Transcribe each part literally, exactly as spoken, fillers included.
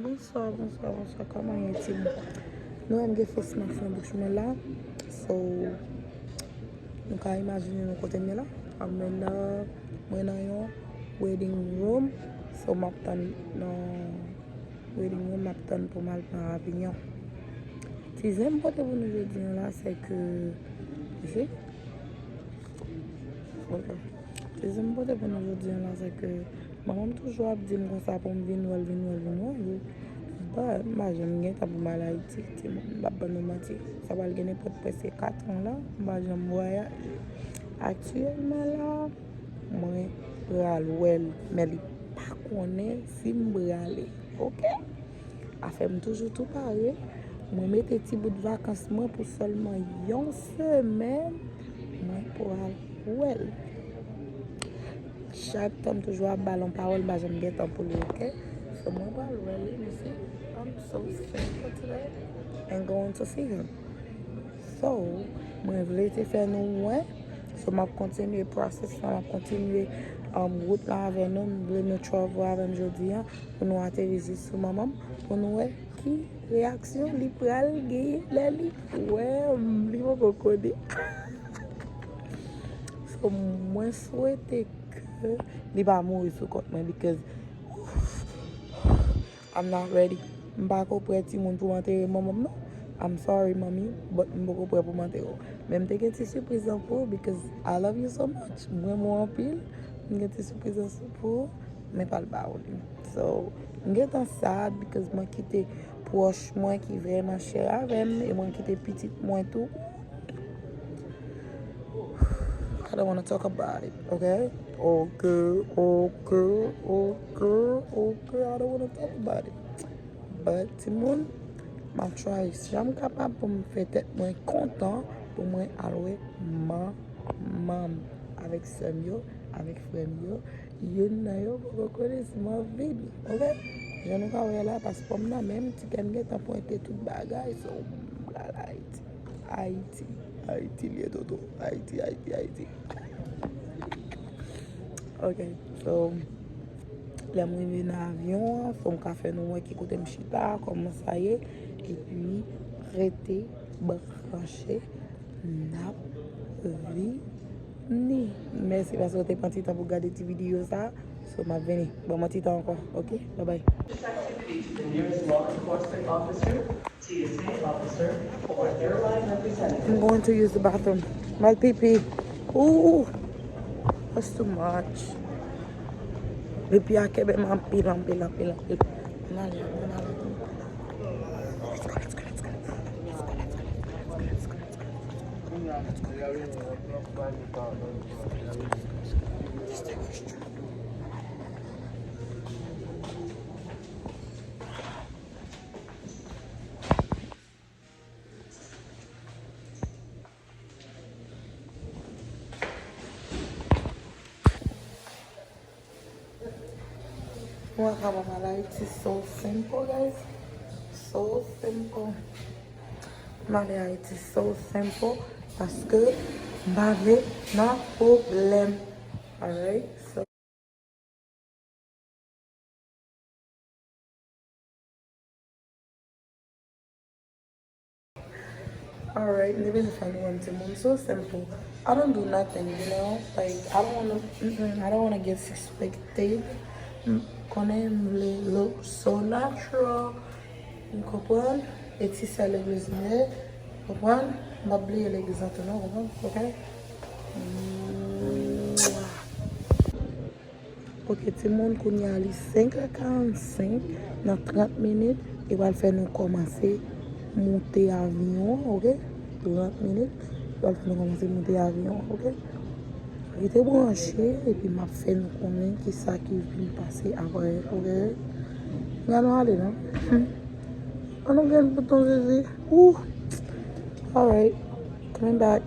Bonswa, bonswa, bonswa. Kòman ye, timoun? Nou wè m gen fos mask nan bouch mwen la. So, nou ka imajine nou kote m ye la. Mwen nan, mwen nan yon wedding room. So, m ap tann nan wedding room, m ap tann pou m al pran avyon. Ti zen m pote pou nou jodi a la, se ke, you see? Ok. Ti zen m pote pou nou jodi a la, se ke manman m toujou ap di m konsa pou m vin wè l, vin wè l, vin wè l. But, m pa janm gen tan pou m al Ayiti, timoun. M p ap ban nou manti. Sa pral gen nenpòt prèske kat an la, m pa janm vwayaje. Aktyèlman la, mwen pral wè l, men li pa konnen si m prale. Ok? Afè m toujou tou pare. Mwen mete ti bout vakans mwen pou sèlman yon semèn. Mwen pral wè l. Chak tan m toujou ap ba l yon pawòl, m pa janm gen tan pou li, ok? So, mwen pral wè li, you see? I'm so simple today and going to see him. So, mwen vle te fè nou wè. So, m ap kontinye process la, m ap kontinye, um, wout la avè nou. M vle nou travel avè m jodi a, pou nou ateri jis sou manman m, pou nou wè ki reyaksyon li pral genyen lè li wè m, li poko konnen. So, mwen swete ke li pa mouri sou kont mwen, because I'm not ready. M pako prè timoun pou m antere manman m non. I'm sorry, manmi, but m poko prè pou m antere w. Men m te gen ti sipriz lan pou ou, because I love you so much. M renmen w anpil. M gen ti sipriz lan pou ou, men pa l ba ou li. So, m gentan sad because mwen kite pwòch mwen ki vrèman chè avè m, e mwen kite pitit mwen tou. I don't wanna talk about it, okay? Okay, okay, okay, okay, I don't wanna talk about it. But, timoun, m ap try jan m kapab pou m fè tèt mwen kontan, pou mwen al wè manman m avèk sè m yo, avèk frè m yo. Youn nan yo poko konnen si m ap vini, ok? Jan nou ka wè la, paspò m nan men m, tikè m gentan pwente, tout bagay, so m pral Ayiti. Ayiti, Ayiti l ye, Toto. Ayiti, Ayiti, Ayiti. Ok, so, lè m rive nan avyon an, fò m ka fè nou wè ki kote m chita, kòman sa ye, epi rete branche, n ap vini. Mèsi paske w te pran ti tan pou gade ti videyo sa. So, m ap vini. Ban mwen ti tan ankò, ok? Bye bye. This activity to the nearest law enforcement officer, T S A officer, or airline representative. I'm going to use the bathroom. M al pipi. Ooh, that's too much. Pipi a kenbe m anpil, anpil, anpil, anpil. Ann ale, ann ale. Let's go, let's go, let's go. Let's go, let's go, let's go. Let's go, let's go, let's go. Let's go, let's go, let's go. Let's go, let's go, let's go. Just take a stroll. Mwen ka pa pale Ayiti, so simple, guys. So simple. Mwen ale Ayiti, so simple, paske m pa vle nan pwoblèm. Alright, so. Alright, m te bezwen fè nou wè m timoun. So simple. I don't do nothing, you know? Like, I don't wanna, mm-mm, I don't wanna get suspected. M konnen m vle look so natural. Ou konprann? E ti sè legliz m ye. Konprann? M p ap bliye legliz la tou non, konprann? Ok? Mwah. Ok, timoun, kounye a li senk è karannsenk, nan trant minit, li pral fè nou kòmanse moute avyon an, ok? Trant minit, li pral fè nou kòmanse moute avyon an, ok? Rete branche, epi m ap fè nou konnen kisa ki vin pase apre, ok? N a nou ale, non? Hmm. An nou gen bouton Jezi. Ooh. Alright. Coming back.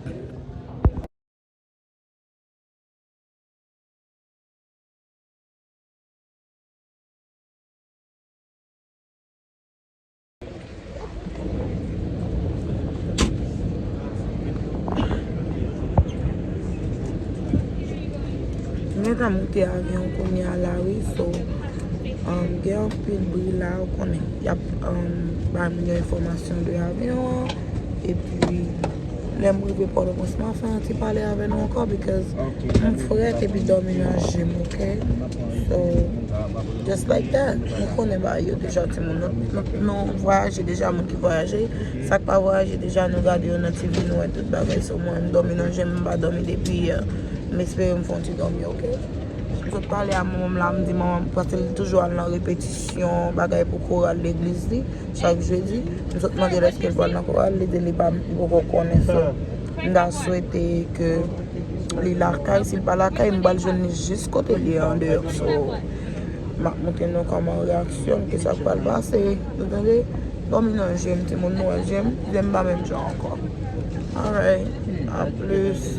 M gentan moute avyon kounye a la wi, so Um, gen anpil bri la, ou konnen. Y ap, um, ba m yon enfòmasyon de avyon an. Epi, lè m rive Pòtoprens, m a fè yon ti pale avè nou ankò, because m frèt epi dòmi nan je m, ok? So, just like that. Nou konnen bagay yo deja, timoun. Nou, nou, nou vwayaje deja, moun ki vwayaje. Sa k pa vwayaje deja, nou gade yo nan T V, nou wè tout bagay. So, mwen, m dòmi nan je m, m pa dòmi depi yè. M espere m fè yon ti dòmi, ok? M sot pale a manman m la, m di manman m, paske li toujou al nan repetisyon, bagay pou koral legliz li, chak jedi. M sot mande l èske l pral nan koral, li di li pa, li poko konnen, so, m ta swete ke li lakay, si l pa lakay, m pral jwenn li jis kote li ye andeyò, so, m ap montre nou kòman reyaksyon m, kisa k pral pase, nou tande? Dòmi nan je m, timoun, nou wè je m, je m pa menm jan ankò. Alright, a plis.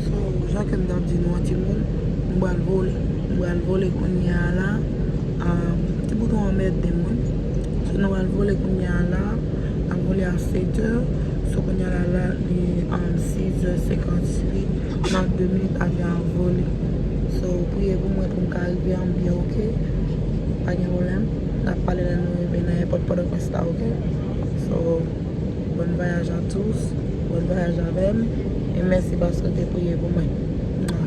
So, jan ke m t ap di nou an, timoun, m pral vole. M pral vole kounye a la. Um, ti bouton an mèt de mwen. So, nou pral vole kounye a la. N ap vole a sèt è. So, kounye a la, la, li, um, sis è senkannwit. Nan de minit, avyon an vole. So, priye pou mwen pou m ka rive an byen, ok? Pa gen pwoblèm. N ap pale lè nou rive nan èpòt Pòtoprens la, ok? So, bon vwayaj a tous, bon vwayaj avè m, e mèsi paske w te priye pou mwen. Mwa.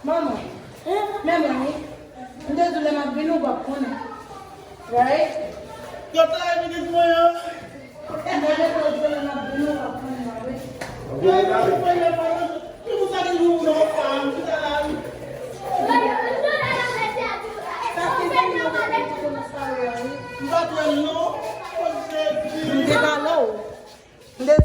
Manman, men mwen wi. M te di w lè m ap vini, ou p ap konnen. Right? Yo ta evite mwen an. M te di w lè m ap vini, ou p ap konnen, wi. Yo evite mwen an, paran. Ki pou sa ki nou nan pa, m chita la wi. Sa ki vini nan pa, m pa t wè l non. O Jezi. M te pale w. M te